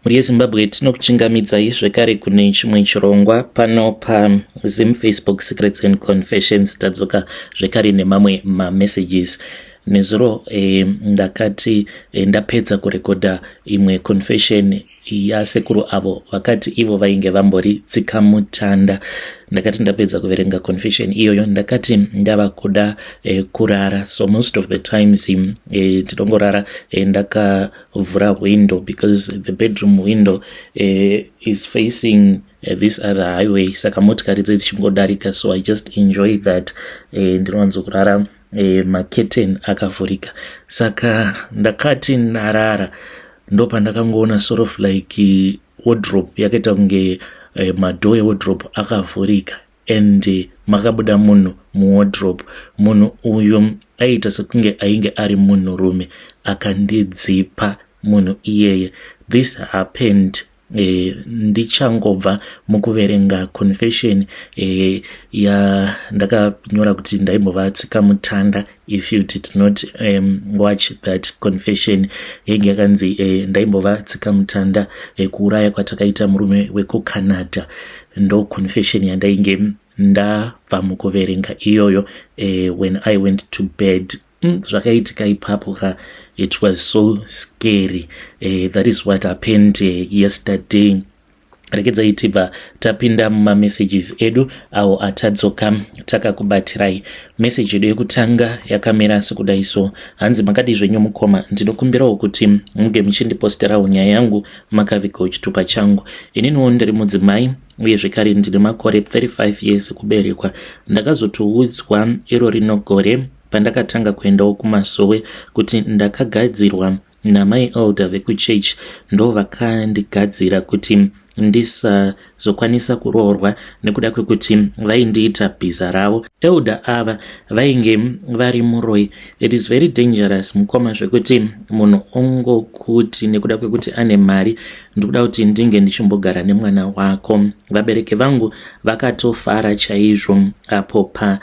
Mhuri yeZimbabwe, tinokuchingamidzai zvekare kune chimwe chirongwa pano paZim Facebook Secrets and Confessions. Tadzoka zvekare nemamwe mamessages. Nezuro ndakati ndapedza kurekodha imwe confession yasekuru avo vakati ivo vainge vambori tsikamutanda. Ndakati ndapedza kuverenga confession iyoyo, ndakati ndava kuda kurara. So most of the times tinongorara ndakavhura window because the bedroom window is facing this other highway, saka motikari dze dzichingodarika, so I just enjoy that. Ndinowanzokurara maketen akavhurika. Saka ndakati ndarara, ndopandakangoona sort of like wardrobe yakaita kunge madoor ewardrobe akavhurika and makabuda munhu muwardrobe. Munhu uyu aiita sekunge ainge ari munhurume. Akandidzipa munhu iyeye. This happened ndichangobva mukuverenga confession yandakanyora kuti ndaimbova tsikamutanda. If you did not watch that confession, yenge yakanzi ndaimbova tsikamutanda, kuuraya kwatakaita murume wekuCanada, ndo confession yandainge ndabva mukuverenga iyoyo when I went to bed. Zvakaitika ipapo ka, it was so scary. That is what happened yesterday. Regedzai tibva tapinda mumamessages edu awo atadzoka takakubatirai. Meseji yedu yekutanga yakamira sekudai so, hanzi, "Makadi zvenyu mukoma? Ndinokumbirawo kuti muge muchindiposterawo nyaya yangu makavigawo chitupa changu. Ininiwo ndiri mudzimai uye zvekare ndine makore 35 years ekuberekwa. Ndakazotoudzwa iro rino gore pandakatanga kuendawo kumasowe kuti ndakagadzirwa namai elder vekuchechi. Ndo vakandigadzira kuti ndisazokwanisa kuroorwa nekuda kwekuti vaindiita bhiza ravo. Elder ava vainge vari muroi. It is very dangerous, mukoma, zvekuti munhu ongokuti nekuda kwekuti ane mari, ndikuda kuti ndinge ndichimbogara nemwana wako. Vabereki vangu vakatofara chaizvo apo pa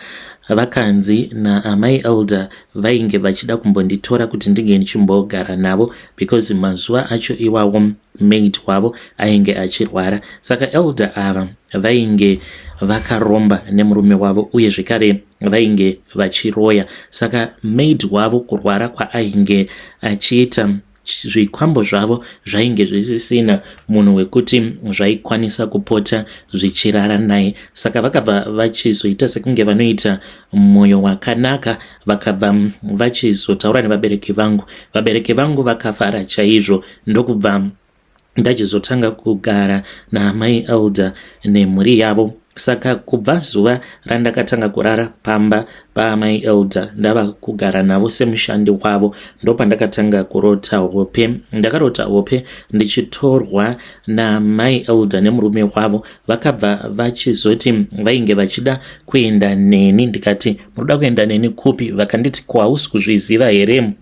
vakanzi naamai elder vainge vachida kumbonditora kuti ndinge ndichimbogara navo, because mazuva acho iwawo maid wavo ainge achirwara. Saka elder ava vainge vakaromba nemurume wavo uye zvekare vainge vachiroya. Saka maid wavo kurwara kwaainge achiita, zvikwambo zvavo zvainge zvisisina munhu wekuti zvaikwanisa kupota zvichirara naye. Saka vakabva vachizoita sekunge vanoita mwoyo wakanaka, vakabva vachizotaura nevabereki vangu. Vabereki vangu vakafara chaizvo, ndokubva ndachizotanga kugara naamai elder nemhuri yavo. Saka kubva zuva randakatanga kurara pamba paamai elder, ndava kugara navo semushandi wavo, ndopandakatanga kurota hope. Ndakarota hope ndichitorwa namai elder nemurume wavo. Vakabva vachizoti vainge vachida kuenda neni. Ndikati, 'Munoda kuenda neni kupi?' Vakanditi, 'Kwausi kuzviziva here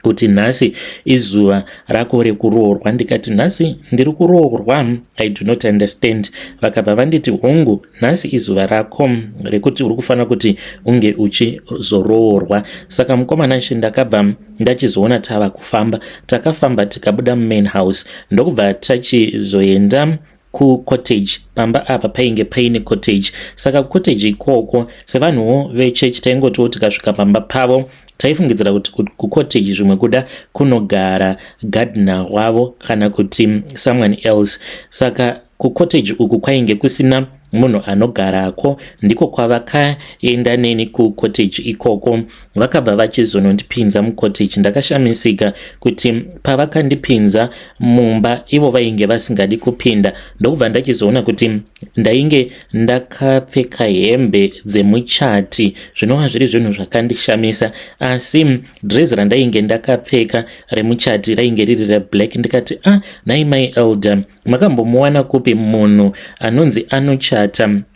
kuti nhasi izuva rako rekuroorwa?' Ndikati, 'Nhasi ndiri kuroorwa? I do not understand.' Vakabva vanditi, 'Hongu, nhasi izuva rako rekuti uri kufanira kuti unge uchizoroorwa.' Saka mukomana, ndakabva ndachizoona tava kufamba. Takafamba tikabuda mumain house, ndokubva tachizoenda kucottage. Pamba apa painge paine cottage. Saka kucottage ikoko, sevanhuwo vechechi, taingotiwo tikasvika pamba pavo, taifungidzira kuti kucottage zvimwe kuda kunogara gardener wavo kana kuti someone else. Saka kucottage uku kwainge kusina munhu anogarako. Ndiko kwavakaenda neni kucottage ikoko. Vakabva vachizonondipinza mucottage. Ndakashamisika kuti pavakandipinza mumba, ivo vainge vasingadi kupinda. Ndokubva ndachizoona kuti ndainge ndakapfeka hembe dzemuchati, zvinova zviri zvinhu zvakandishamisa. Asi drezi randainge ndakapfeka remuchati rainge riri reblack. Ndikati, 'Ah, nhai mai elder, makambomuwana kupi munhu anonzi anochata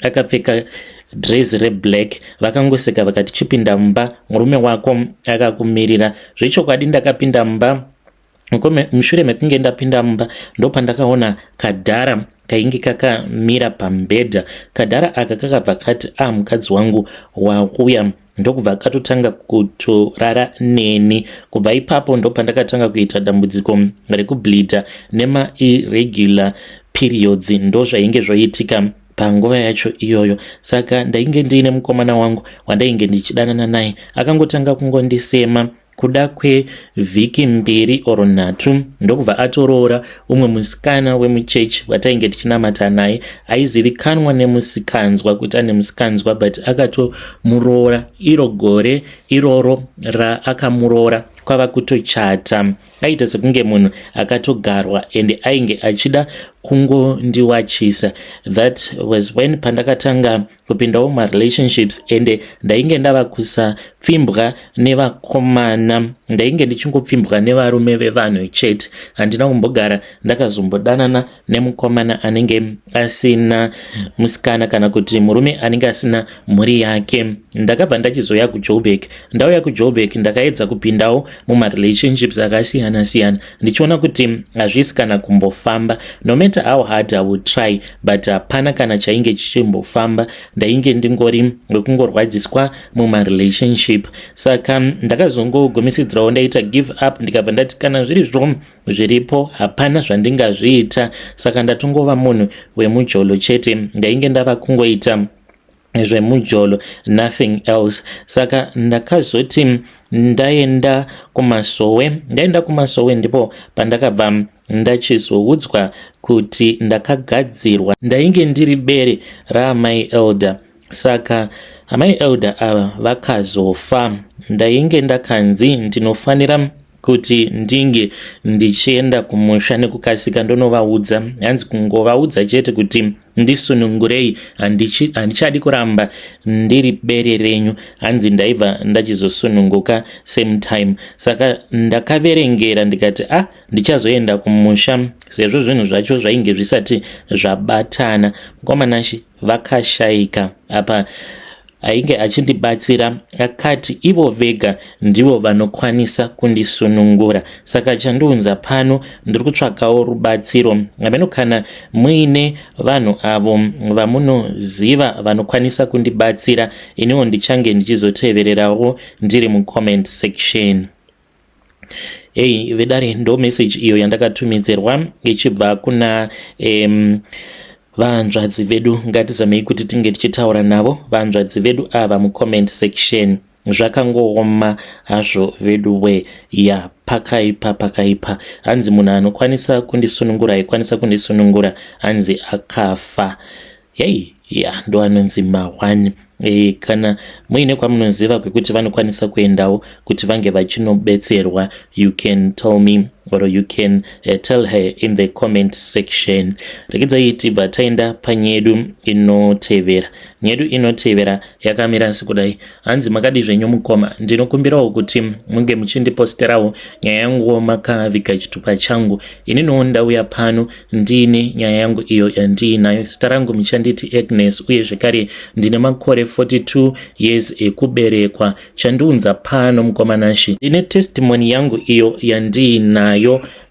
akapfeka drezi reblack?' Vakangoseka vakati, 'Chipinda mumba, murume wako akakumirira.' Zvechokwadi ndakapinda mumba. Mushure mekunge ndapinda mumba, ndopandakaona kadhara kainge kakamira pamubhedha. Kadhara aka kakabva kati, 'A ah, mukadzi wangu wauya. Ndokubva akatotanga kutorara neni. Kubva ipapo ndopandakatanga kuita dambudziko rekubleeda nemairregular periods. Ndo zvainge zvoitika panguva yacho iyoyo. Saka ndainge ndiine mukomana wangu wandainge ndichidanana naye. Akangotanga kungondisema kuda kwevhiki 2 or 3, ndokubva atoroora umwe musikana wemuchechi watainge tichinamata naye, aizivikanwa nemusikanzwa, kuti ane musikanzwa, but akatomuroora. Iro gore iroro raakamuroora kwava kutochata. Aita sekunge munhu akatogarwa and ainge achida kungondiwachisa. That was when pandakatanga kupindawo marelationships, ende ndainge ndava kusapfimbwa nevakomana. Ndainge ndichingopfimbwa nevarume vevanhu chete. Handina kumbogara ndakazombodanana nemukomana anenge asina musikana kana kuti murume anenge asina mhuri yake. Ndakabva ndachizoya kuJoburg. Ndauya kuJoburg, ndakaedza kupindawo mumarelationships akasiyana siyana, ndichiona kuti hazvisi kana kumbofamba. No matter how hard I would try, but hapana kana chainge chichimbofamba. Ndainge ndingori wekungorwadziswa mumarelationship. Saka ndakazongogumisidzirawo ndaita give up, ndikabva ndati kana zviri zvo zviripo, hapana zvandingazviita. Saka ndatongova munhu wemujolo chete. Ndainge ndava kungoita zvemujolo, nothing else. Saka ndakazoti ndaenda kumasowe. Ndaenda kumasowe, ndipo pandakabva ndachizoudzwa kuti ndakagadzirwa. Ndainge ndiri bere raamai Elder. Saka amai Elder ava vakazofa, ndainge ndakanzi ndinofanira kuti ndinge ndichienda kumusha nekukasika ndonovaudza. Hanzi kungovaudza chete kuti ndisunungurei, handichadi kuramba ndiri bere renyu, hanzi ndaibva ndachizosununguka same time. Saka ndakaverengera ndikati, ah, ndichazoenda kumusha, sezvo zvinhu zvacho zvainge zvisati zvabatana. Mukomanashi vakashayika. Apa ainge achindibatsira akati ivo vega ndivo vanokwanisa kundisunungura. Saka chandiunza pano, ndiri kutsvakawo rubatsiro. Hameno kana muine vanhu avo vamunoziva vanokwanisa kundibatsira. Iniwo ndichange ndichizotevererawo ndiri mucomment section. Ei vedare, ndo message iyo yandakatumidzirwa ichibva kuna vanzvadzi vedu. Ngatizamei kuti tinge tichitaura navo vanzvadzi vedu ava mucomment section. Zvakangooma hazvo vedu we. Ya, pakaipa, pakaipa. Hanzi munhu anokwanisa kundisunungura, aikwanisa kundisunungura, hanzi akafa. Hei, ya, ndo anonzi ma1. Kana muine kwamunoziva kwekuti vanokwanisa kuendawo kuti vange vachinobetserwa, you can tell me or you can tell her in the comment section. Regedzai tibva taenda panyedu inotevera. Nyedu inotevera yakamira sekudai. Hanzi, makadi zvenyu mukoma? Ndinokumbirawo kuti munge muchindiposterawo nyaya yanguwo makaviga chitupa changu. Ininiwo ndauya pano ndiine nyaya yangu iyo yandiinayo. Zita rangu muchanditi Agnes, uye zvekare ndine makore 42 years ekuberekwa. Chandiunza pano, mukomanashi, ndine testimony yangu iyo yandiinayo.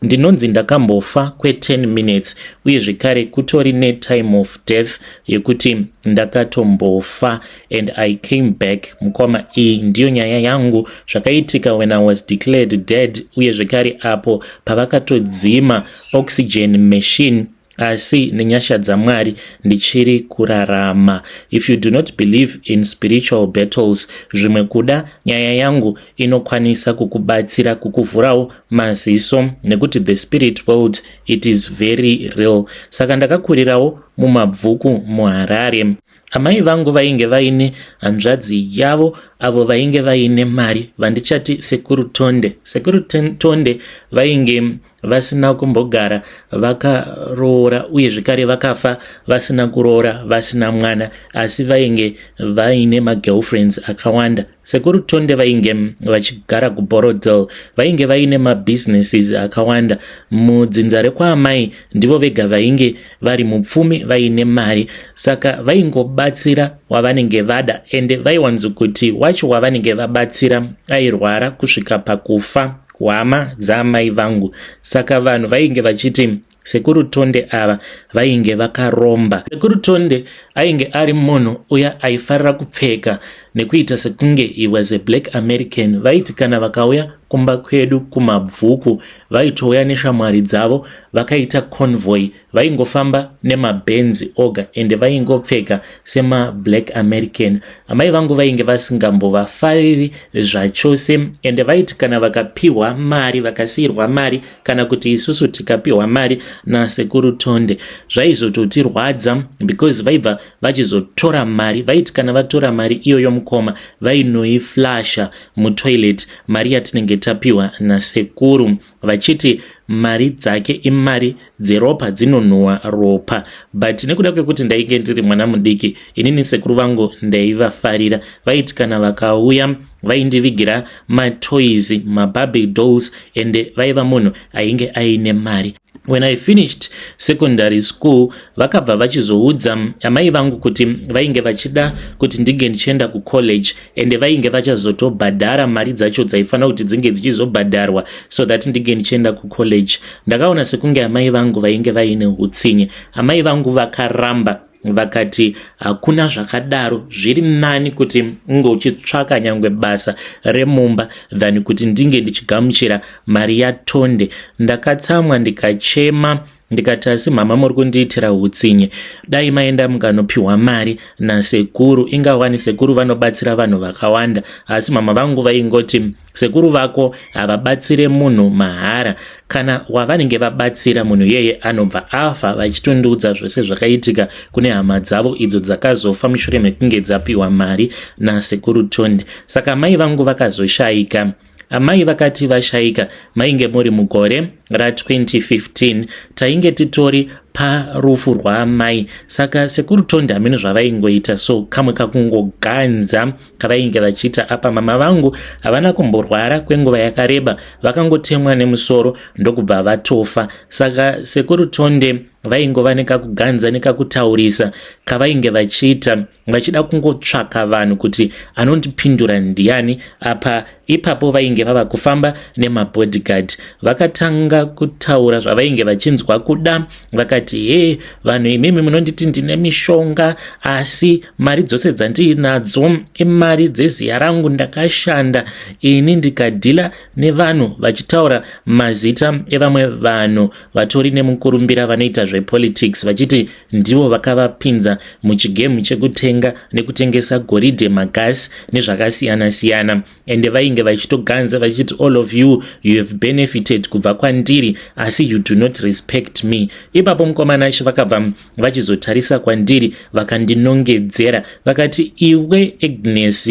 Ndinonzi ndakambofa kwe10 minutes, uye zvekare kutori netime of death yekuti ndakatombofa and I came back. Mukoma, iyi ndiyo nyaya yangu. Zvakaitika when I was declared dead, uye zvekare apo pavakatodzima oxygen machine, asi nenyasha dzaMwari ndichiri kurarama. If you do not believe in spiritual battles, zvimwe kuda nyaya yangu inokwanisa kukubatsira kukuvhurawo maziso, nekuti the spirit world, it is very real. Saka ndakakurirawo muMabvuku muHarare. Amai vangu vainge vaine hanzvadzi yavo avo vainge vaine mari, vandichati Sekuru Tonde. Sekuru Tonde vainge vasina kumbogara vakaroora, uye zvekare vakafa vasina kuroora, vasina mwana, asi vainge vaine magirlfriends akawanda. Sekuru Tonde vainge vachigara kuBorrowdale. Vainge vaine mabusinesses akawanda. Mudzinza rekwaamai ndivo vega vainge vari mupfumi, vaine mari. Saka vaingobatsira wavanenge vada, ende vaiwanzokuti wacho wavanenge vabatsira airwara kusvika pakufa, hama dzaamai vangu. Saka vanhu vainge vachiti Sekuru Tonde ava vainge vakaromba. Sekuru Tonde ainge ari munhu uya aifarira kupfeka nekuita sekunge he was a black American. Vaiti kana vakauya kumba kwedu kuMabvuku vaitouya neshamwari dzavo vakaita convoy. Vaingofamba nemabhenzi oga ende vaingopfeka semablack American. Amai vangu vainge vasingambovafariri zvachose ende vaiti kana vakapiwa mari, vakasiirwa mari, kana kuti isusu tikapiwa mari naSekuru Tonde, zvaizototirwadza because vaibva vachizotora mari. Vaiti kana vatora mari iyoyo mukoma, vainoiflasha mutoilet mari yatinenge tapiwa nasekuru, vachiti mari dzake imari dzeropa, dzinonhuhwa ropa. But nekuda kwekuti ndainge ndiri mwana mudiki inini, sekuru vangu ndaivafarira. Vaiti kana vakauya vaindivigira matoys, maBarbie dolls, ende vaiva munhu ainge aine mari. When I finished secondary school, vakabva vachizoudza amai vangu kuti vainge vachida kuti ndinge ndichienda kucollege, ende vainge vachazotobhadhara mari dzacho dzaifanira kuti dzinge dzichizobhadharwa so that ndinge ndichienda kucollege. Ndakaona sekunge amai vangu vainge vaine utsinye. Amai vangu vakaramba, vakati hakuna zvakadaro, zviri nani kuti unge uchitsvaka nyangwe basa remumba than kuti ndinge ndichigamuchira mari yaTonde. Ndakatsamwa, ndikachema, ndikati, "Asi mama, muri kundiitira utsinye. Dai maenda mukanopiwa mari nasekuru. Ingawani sekuru vanobatsira vanhu vakawanda." Asi mama vangu vaingoti, "Sekuru vako havabatsire munhu mahara. Kana wavanenge vabatsira, munhu iyeye anobva afa." Vachitondiudza zvose zvakaitika kune hama dzavo idzo dzakazofa mushure mekunge dzapiwa mari naSekuru Tonde. Saka mai vangu vakazoshayika. Amai vakati vashayika, mainge muri mugore ra2015. Tainge titori parufu rwaamai. Saka Sekuru Tonde hameno zvavaingoita, so kamwe kakungoganza kavainge vachiita apa. Mama vangu havana kumborwara kwenguva yakareba, vakangotemwa nemusoro ndokubva vatofa. Saka Sekuru Tonde vaingova nekakuganza nekakutaurisa kavainge vachiita, vachida kungotsvaka vanhu kuti anondipindura ndiani apa. Ipapo vainge vava kufamba nemabodyguard. Vakatanga kutaura zvavainge vachinzwa kuda. Vakati, "He, vanhu imimi munonditi ndine mishonga, asi mari dzose dzandinadzo imari dzeziya rangu. Ndakashanda ini, ndikadhila nevanhu," vachitaura mazita evamwe vanhu vatori nemukurumbira vanoita zvepolitics, vachiti ndivo vakavapinza muchigemu chekutenga nekutengesa goridhe, magasi nezvakasiyana-siyana. Ende vainge vachitoganza vachiti, "All of you, you have benefited kubva kwandiri, asi you do not respect me." Ipapo mukomana vakabva vachizotarisa kwandiri, vakandinongedzera, vakati, "Iwe Agnes,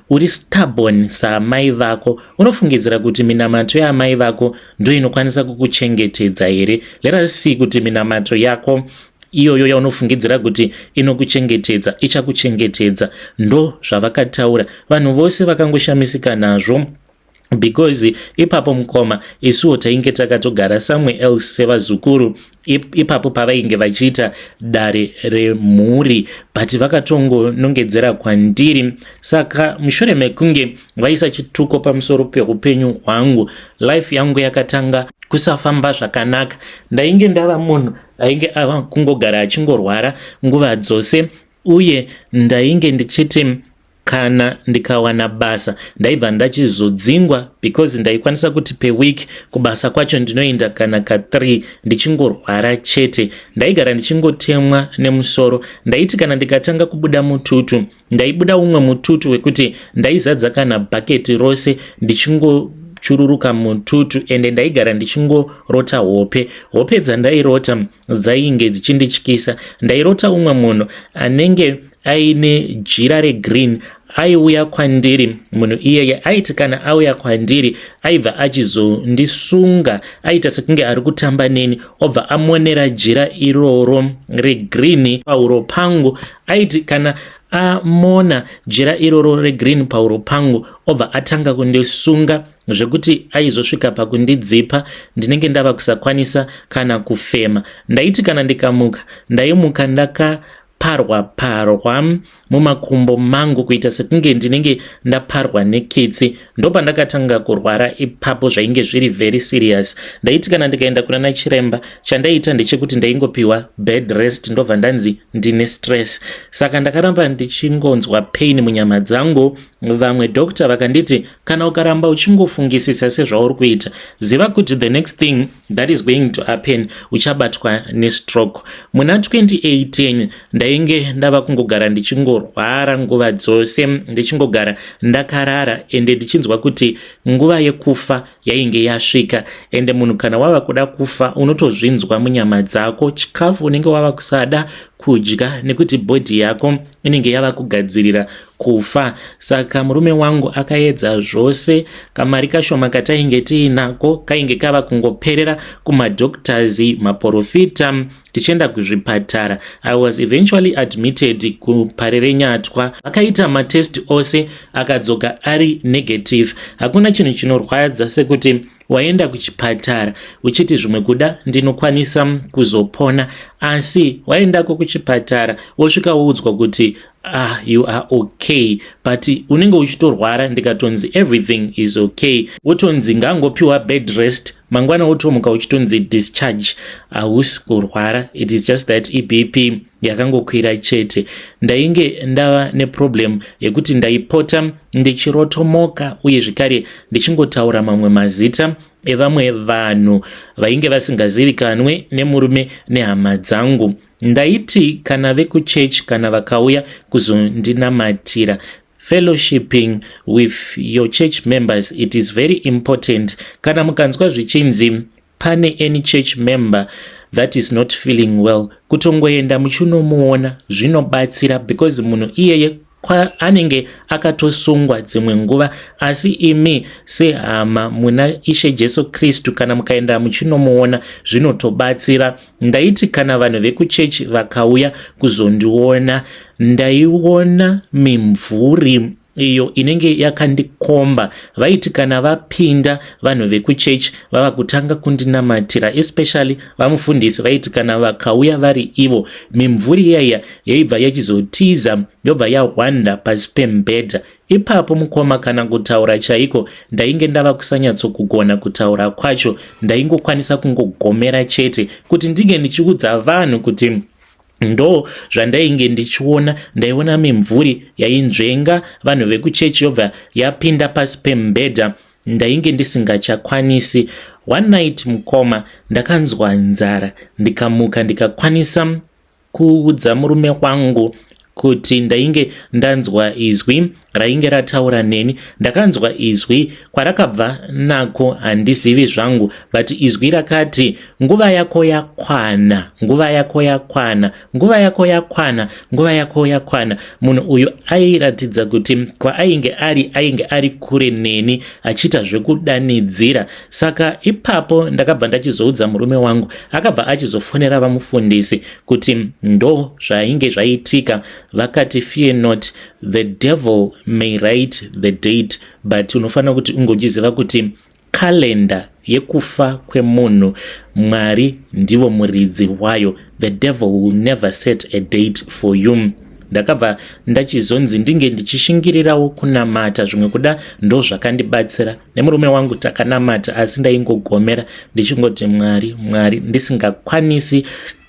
uri stubborn saamai vako. Unofungidzira kuti minamato yaamai vako ndo inokwanisa kukuchengetedza here? Let us see kuti minamato yako iyoyo yaunofungidzira kuti inokuchengetedza ichakuchengetedza." Ndo zvavakataura. Vanhu vose vakangoshamisika nazvo because ipapo mukoma, isuwo tainge takatogara somewhere else sevazukuru ipapo pavainge vachiita dare remhuri, but vakatongonongedzera kwandiri. Saka mushure mekunge vaisa chituko pamusoro peupenyu hwangu, life yangu yakatanga kusafamba zvakanaka. Ndainge ndava munhu ainge ava kungogara achingorwara nguva dzose, uye ndainge ndichiti kana ndikawana basa ndaibva ndachizodzingwa, because ndaikwanisa kuti peweek kubasa kwacho ndinoenda kana ka3, ndichingorwara chete. Ndaigara ndichingotemwa nemusoro. Ndaiti kana ndikatanga kubuda mututu, ndaibuda umwe mututu wekuti ndaizadza kana bhaketi rose, ndichingochururuka mututu. Ende ndaigara ndichingorota hope. Hope dzandairota dzainge dzichindityisa. Ndairota umwe munhu anenge aine jira regreen aiuya kwandiri. Munhu iyeye aiti kana auya kwandiri, aibva achizondisunga, aita sekunge ari kutamba neni, obva amonera jira iroro regreen pauro pangu. Aiti kana amona jira iroro regreen pauro pangu, obva atanga kundisunga zvekuti aizosvika pakundidzipa, ndinenge ndava kusakwanisa kana kufema. Ndaiti kana ndikamuka, ndaimuka ndakaparwa parwa. mumakumbo mangu kuita sekunge ndinenge ndaparwa nekitsi. Ndopandakatanga kurwara ipapo, zvainge zviri very serious. Ndaiti kana ndikaenda kuna nachiremba, chandaita ndechekuti ndaingopiwa bed rest, ndobva ndanzi ndine stress. Saka ndakaramba ndichingonzwa pain munyama dzangu. Vamwe doctor vakanditi, "Kana ukaramba uchingofungisisa sezvauri kuita, ziva kuti the next thing that is going to happen, uchabatwa nestroke." Muna 2018 ndainge ndava kungogara ndichingorwara nguva dzose, ndichingogara ndakarara, ende ndichinzwa kuti nguva yekufa yainge yasvika. Ende munhu kana wava kuda kufa, unotozvinzwa munyama dzako. Chikafu unenge wava kusada kudya nekuti body yako inenge yava kugadzirira kufa. Saka murume wangu akaedza zvose. Kamari kashoma katainge tiinako kainge kava kungoperera kumadoctors, maprofita, tichienda kuzvipatara. I was eventually admitted kuParirenyatwa. Vakaita matest ose, akadzoka ari negative. Hakuna chinhu chinorwadza sekuti waenda kuchipatara uchiti zvimwe kuda ndinokwanisa kuzopona, asi waendako kuchipatara wosvika woudzwa kuti, "Ah, you are okay," but unenge uchitorwara. Ndikatonzi everything is okay, wotonzi ngangopiwa bed rest, mangwana wotomuka uchitonzi discharge, hausi kurwara, it is just that iBP yakangokwira chete. Ndainge ndava neproblem yekuti ndaipota ndichirotomoka, uye zvekare ndichingotaura mamwe mazita evamwe vanhu vainge vasingazivikanwe nemurume nehama dzangu. Ndaiti kana vekuchechi kana vakauya kuzondinamatira, fellowshipping with your church members, it is very important. Kana mukanzwa zvichinzi pane any church member that is not feeling well, kutongoenda muchinomuona zvinobatsira, because munhu iyeye anenge akatosungwa dzimwe nguva, asi imi sehama muna Ishe Jesu Kristu, kana mukaenda muchinomuona zvinotobatsira. Ndaiti kana vanhu vekuchechi vakauya kuzondiona, ndaiona mimvuri iyo inenge yakandikomba. Vaiti kana vapinda vanhu vekuchechi vava kutanga kundinamatira, especially vamufundisi, vaiti kana vakauya vari ivo, mimvuri iyaiya yaibva yachizotiza, yobva yahwanda pasi pemubhedha ipapo. Mukoma, kana kutaura chaiko ndainge ndava kusanyatsokugona kutaura kwacho. Ndaingokwanisa kungogomera chete kuti ndinge ndichiudza vanhu kuti ndo zvandainge ndichiona. Ndaiona mimvuri yainzvenga vanhu vekuchechi, yobva yapinda pasi pemubhedha. Ndainge ndisingachakwanisi. One night, mukoma, ndakanzwa nzara, ndikamuka, ndikakwanisa kuudza murume wangu kuti ndainge ndanzwa izwi rainge rataura neni. Ndakanzwa izwi, kwarakabva nako handizivi zvangu, but izwi rakati, "Nguva yako yakwana, nguva yako yakwana, nguva yako yakwana, nguva yako yakwana." Munhu uyu airatidza kuti kwaainge ari, ainge ari kure neni, achiita zvekudanidzira. Saka ipapo ndakabva ndachizoudza murume wangu, akabva achizofonera vamufundisi kuti ndo zvainge zvaitika. Vakati, "Fear not, the devil may write the date, but unofanira kuti ungochiziva kuti kalenda yekufa kwemunhu, Mwari ndivo muridzi wayo. The devil will never set a date for you." Ndakabva ndachizonzi ndinge ndichishingirirawo kunamata, zvimwe kuda ndo zvakandibatsira. Nemurume wangu takanamata, asi ndaingogomera ndichingoti, "Mwari, Mwari," ndisingakwanisi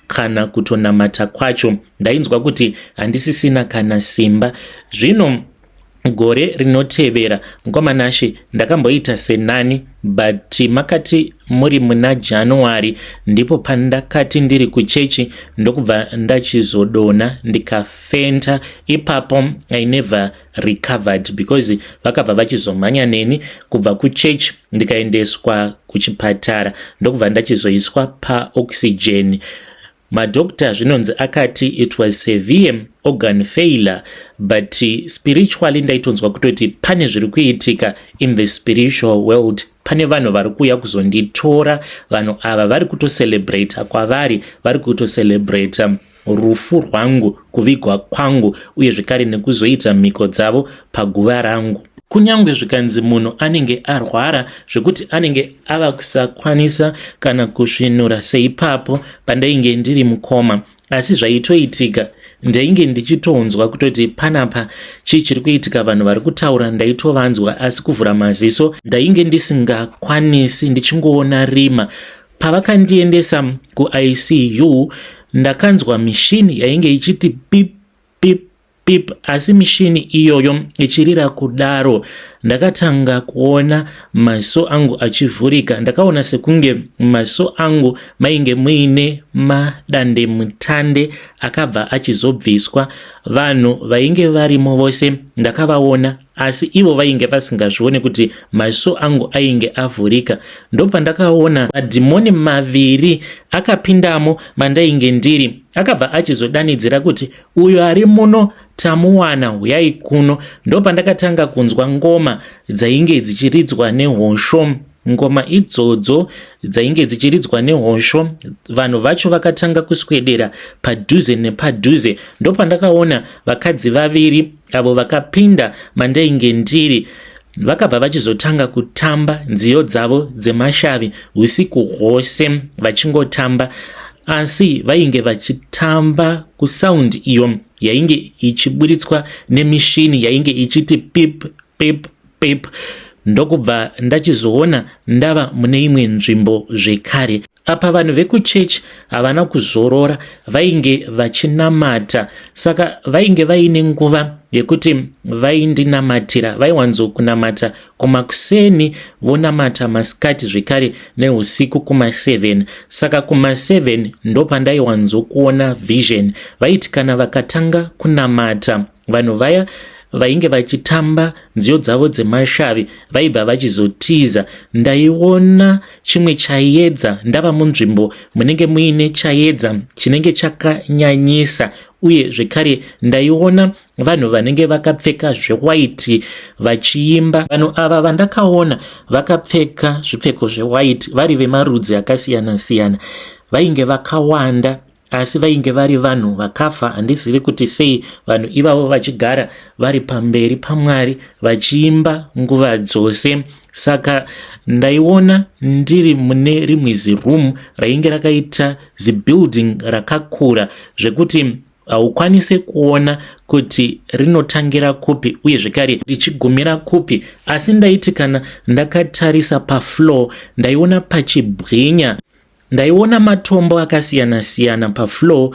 kana kutonamata kwacho. Ndainzwa kuti handisisina kana simba. Zvino gore rinotevera, mukoma Nashe, ndakamboita senani, but makati muri muna January ndipo pandakati ndiri kuchechi, ndokubva ndachizodonha, ndikafenta ipapo. I never recovered because vakabva vachizomhanya neni kubva kuchechi, ndikaendeswa kuchipatara, ndokubva ndachizoiswa paoxygen. Madokta zvinonzi akati it was severe organ failure, but spiritually ndaitonzwa kutoti pane zviri kuitika in the spiritual world, pane vanhu vari kuuya kuzonditora. Vanhu ava vari kutocelebrata kwavari, vari kutocelebrata rufu rwangu, kuvigwa kwangu, uye zvekare nekuzoita mhiko dzavo paguva rangu. Kunyange zvikanzi munhu anenge arwara zvekuti anenge ava kusakwanisa kana kusvinura, seipapo pandainge ndiri mukoma, asi zvaitoitika Ndainge ndichitonzwa kutoti panapa chii chiri kuitika, vanhu vari kutaura ndaitovanzwa, asi kuvhura maziso ndainge ndisingakwanisi, ndichingoona rima. Pavakandiendesa kuICU ndakanzwa mishini yainge ichiti pip pip pip, asi mishini iyoyo ichirira kudaro ndakatanga kuona maziso angu achivhurika. Ndakaona sekunge maziso angu mainge muine madandemutande akabva achizobviswa. Vanhu vainge varimo vose ndakavaona, asi ivo vainge vasingazvione kuti maziso angu ainge avhurika. Ndopandakaona madhimoni maviri akapindamo mandainge ndiri, akabva achizodanidzira kuti, "Uyo ari muno tamuwana, huyai kuno." Ndopandakatanga kunzwa ngoma dzainge dzichiridzwa nehosho. Ngoma idzodzo dzainge dzichiridzwa nehosho, vanhu vacho vakatanga kuswedera padhuze nepadhuze. Ndopandakaona vakadzi vaviri avo vakapinda mandainge ndiri, vakabva vachizotanga kutamba nziyo dzavo dzemashavi usiku hwose vachingotamba, asi vainge vachitamba kusound iyo yainge ichiburitswa nemishini yainge ichiti pip pip pip. Ndokubva ndachizoona ndava mune imwe nzvimbo zvekare. Apa vanhu vekuchechi havana kuzorora, vainge vachinamata, saka vainge vaine nguva yekuti vaindinamatira. Vaiwanzokunamata kumakuseni, vonamata masikati zvekare neusiku kuma7. Saka kuma7 ndopandaiwanzokuona vision. Vaiti kana vakatanga kunamata, vanhu vaya vainge vachitamba nziyo dzavo dzemashavi vaibva vachizotiza. Ndaiona chimwe chaiedza, ndava munzvimbo munenge muine chaedza chinenge chakanyanyisa, uye zvekare ndaiona vanhu vanenge vakapfeka zvewhite vachiimba. Vanhu ava vandakaona vakapfeka zvipfeko zvewhite vari vemarudzi akasiyana-siyana vainge vakawanda, asi vainge vari vanhu vakafa. Handizivi kuti sei vanhu ivavo vachigara vari pamberi paMwari vachiimba nguva dzose. Saka ndaiona ndiri mune rimwe ziroom rainge rakaita zibuilding rakakura zvekuti haukwanisi kuona kuti rinotangira kupi uye zvekare richigumira kupi, asi ndaiti kana ndakatarisa pafloor ndaiona pachibwinya. Ndaiona matombo akasiyana-siyana pafloor,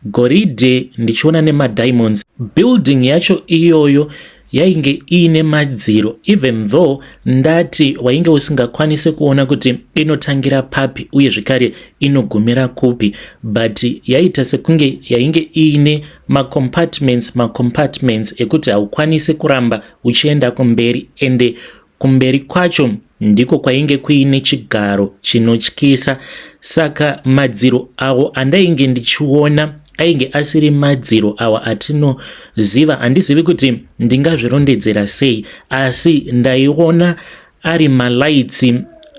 goridhe, ndichiona nemadiamonds. Building yacho iyoyo yainge iine madziro, even though ndati wainge usingakwanisi kuona kuti inotangira papi uye zvekare inogumira kupi, but yaita sekunge yainge iine macompartments, macompartments ekuti haukwanisi kuramba uchienda kumberi, ende kumberi kwacho ndiko kwainge kuine chigaro chinotyisa. Saka madziro awo andainge ndichiona ainge asiri madziro awa atinoziva. Handizivi kuti ndingazvirondedzera sei, asi ndaiona ari malights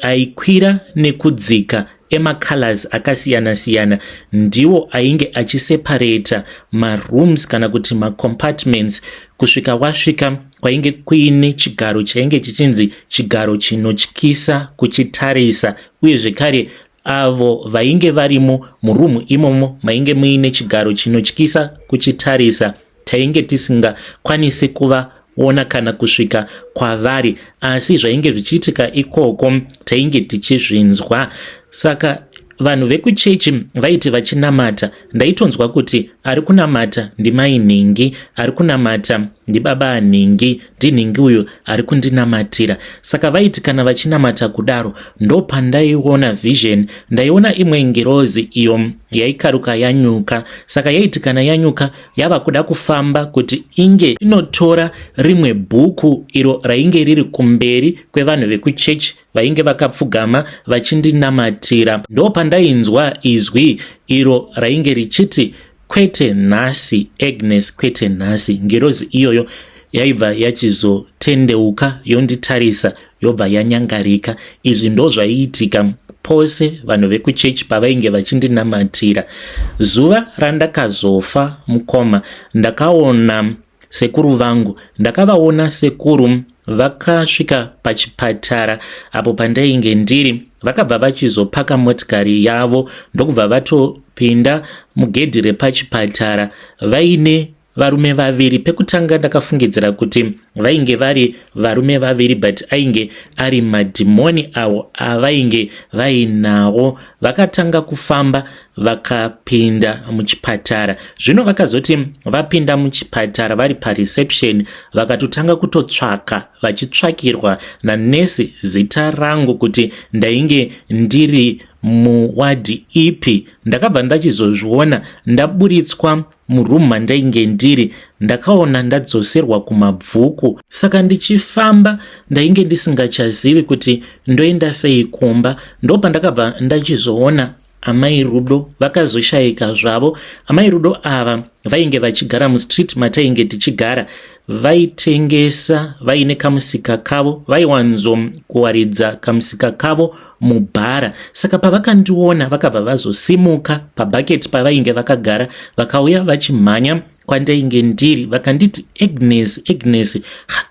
aikwira nekudzika emacolors akasiyana-siyana, ndiwo ainge achiseparata marooms kana kuti macompartments kusvika wasvika kwainge kuine chigaro chainge chichinzi chigaro chinotyisa kuchitarisa. Uye zvekare avo vainge varimo murumu imomo mainge muine chigaro chinotyisa kuchitarisa, tainge tisingakwanisi kuvaona kana kusvika kwavari, asi zvainge zvichiitika ikoko tainge tichizvinzwa. Saka vanhu vekuchechi vaiti vachinamata, ndaitonzwa kuti ari kunamata ndimai nhingi, ari kunamata ndibaba nhingi, ndinhingi uyu ari kundinamatira. Saka vaiti kana vachinamata kudaro, ndopandaiona vision. Ndaiona imwe ngirozi iyo yaikaruka yanyuka. Saka yaiti kana yanyuka yava kuda kufamba kuti inge inotora rimwe bhuku iro rainge riri kumberi kwevanhu vekuchechi vainge vakapfugama vachindinamatira, ndopandainzwa izwi iro rainge richiti, "Kwete nhasi, Agnes, kwete nhasi." Ngirozi iyoyo yaibva yachizotendeuka yonditarisa, yobva yanyangarika. Izvi ndo zvaiitika pose vanhu vekuchechi pavainge vachindinamatira. Zuva randakazofa, mukoma, ndakaona sekuru vangu. Ndakavaona sekuru. Vakasvika pachipatara apo pandainge ndiri, vakabva vachizopaka motikari yavo ndokubva vatopinda mugedhi repachipatara vaine varume vaviri. Pekutanga ndakafungidzira kuti vainge vari varume vaviri, but ainge ari madhimoni awo avainge vainawo. Vakatanga kufamba vakapinda muchipatara. Zvino vakazoti vapinda muchipatara vari pareception, vakatotanga kutotsvaka vachitsvakirwa nanesi zita rangu kuti ndainge ndiri muwadhi ipi. Ndakabva ndachizozviona ndaburitswa muroom mandainge ndiri. Ndakaona ndadzoserwa kumabvuku, saka ndichifamba ndainge ndisingachazivi kuti ndoenda sei kumba. Ndopandakabva ndachizoona Amai Rudo vakazoshayika zvavo. Amai Rudo ava vainge vachigara mustreet matainge tichigara. Vaitengesa vaine kamusika kavo, vaiwanzo kuwaridza kamusika kavo mubhara. Saka pavakandiona vakabva vazosimuka pabhaketi pavainge vakagara, vakauya vachimhanya kwandainge ndiri, vakanditi, "Agnes, Agnes,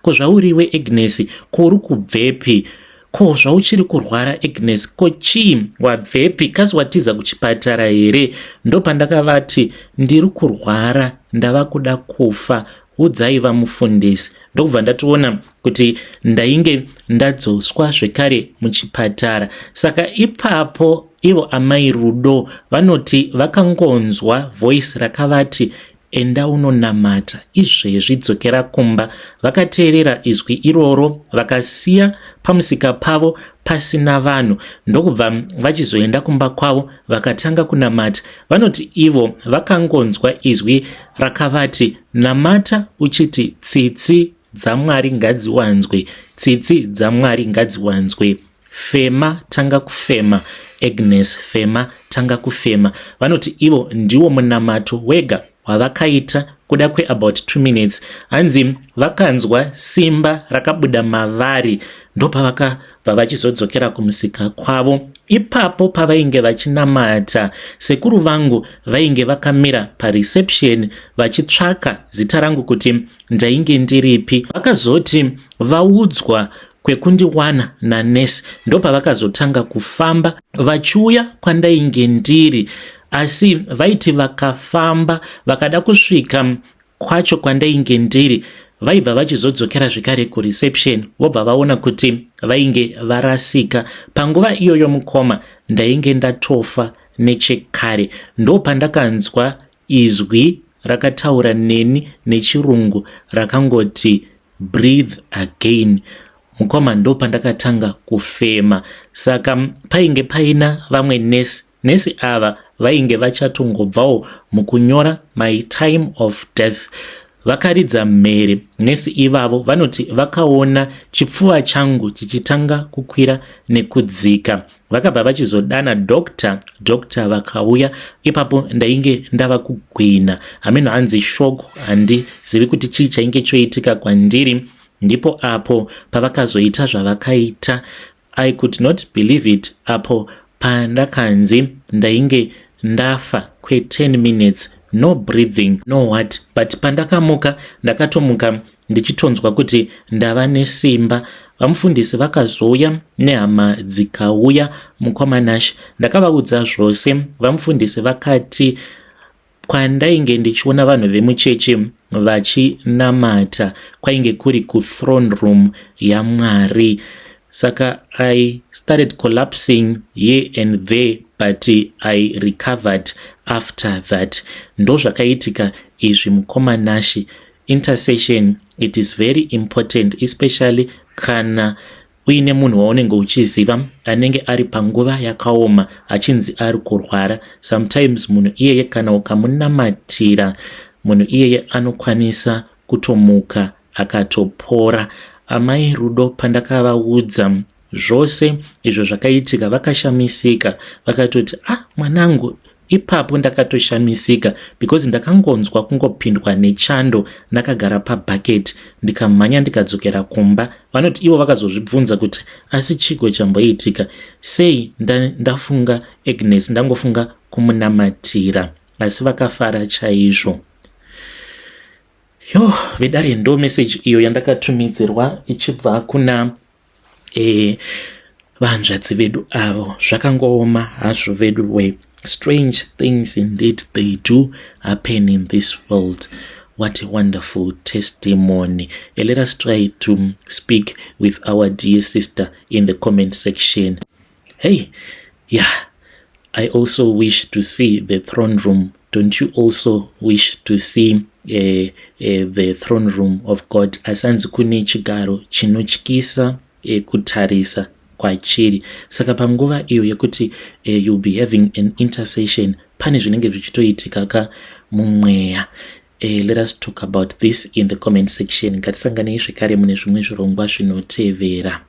ko zvauriwe Agnes, ko uri kubvepi? Ko zvauchiri kurwara Agnes, ko chii, wabvepi? Kasi watiza kuchipatara here?" Ndopandakavati, "Ndiri kurwara, ndava kuda kufa, udzai vamufundisi." Ndokubva ndatoona kuti ndainge ndadzoswa zvekare muchipatara. Saka ipapo ivo Amai Rudo vanoti vakangonzwa voice rakavati, "Enda unonamata izvezvi, dzokera kumba." Vakateerera izwi iroro, vakasiya pamusika pavo pasina vanhu, ndokubva vachizoenda kumba kwavo vakatanga kunamata. Vanoti ivo vakangonzwa izwi rakavati, "Namata uchiti tsitsi dzaMwari ngadziwanzwe, tsitsi dzaMwari ngadziwanzwe. Fema, tanga kufema Agnes, fema, tanga kufema." Vanoti ivo ndiwo munamato wega wavakaita kuda kweabout 2 minutes. Hanzi vakanzwa simba rakabuda mavari, ndopavakabva vachizodzokera kumusika kwavo. Ipapo pavainge vachinamata, sekuru vangu vainge vakamira pareception vachitsvaka zita rangu kuti ndainge ndiripi. Vakazoti vaudzwa kwekundiwana nanesi, ndopavakazotanga kufamba vachiuya kwandainge ndiri. Asi vaiti vakafamba vakada kusvika kwacho kwandainge ndiri, vaibva vachizodzokera zvekare kureception, vobva vaona kuti vainge varasika. Panguva iyoyo mukoma, ndainge ndatofa nechekare. Ndopandakanzwa izwi rakataura neni nechirungu rakangoti, "Breathe again." Mukoma, ndopandakatanga kufema. Saka painge paina vamwe nesi. Nesi ava vainge vachatongobvawo mukunyora my time of death. Vakaridza mhere nesi ivavo. Vanoti vakaona chipfuva changu chichitanga kukwira nekudzika. Vakabva vachizodana doctor. Doctor vakauya. Ipapo ndainge ndava kugwina, hameno hanzi shock, handizivi kuti chii chainge choitika kwandiri. Ndipo apo pavakazoita zvavakaita. I could not believe it apo pandakanzi ndainge ndafa kwe10 minutes, no breathing, no what. But pandakamuka, ndakatomuka ndichitonzwa kuti ndava nesimba. Vamufundisi vakazouya nehama dzikauya. Mukoma Nash, ndakavaudza zvose. Vamufundisi vakati kwandainge ndichiona vanhu vemuchechi vachinamata kwainge kuri kuthrone room yaMwari. Saka I started collapsing here and there, but I recovered after that. Ndo zvakaitika izvi, mukoma Nashi. Intercession, it is very important, especially kana uine munhu waunenge uchiziva anenge ari panguva yakaoma, achinzi ari kurwara. Sometimes munhu iyeye kana ukamunamatira, munhu iyeye anokwanisa kutomuka akatopora. Amai Rudo, pandakavaudza zvose izvo zvakaitika, vakashamisika, vakatoti, "Ah, mwanangu." Ipapo ndakatoshamisika because ndakangonzwa kungopindwa nechando ndakagara pabhaketi, ndikamhanya ndikadzokera kumba. Vanoti ivo vakazozvibvunza kuti asi chigo chamboitika sei, ndafunga Agnes, ndangofunga kumunamatira. Asi vakafara chaizvo. Yo, vedare, ndo message iyo yandakatumidzirwa ichibva kuna vanzvadzi vedu avo. Zvakangooma hazvo vedu we. Strange things indeed, they do happen in this world. What a wonderful testimony. Let us try to speak with our dear sister in the comment section. Hey, yeah, I also wish to see the throne room. Don't you also wish to see the throne room of God? Asanzi kune chigaro chinotyisa kutarisa kwachiri. Saka panguva iyo yekuti you'll be having an intercession, pane zvinenge zvichitoitika ka mumweya. Let us talk about this in the comment section. Ngatisanganei zvekare mune zvimwe zvirongwa zvinotevera.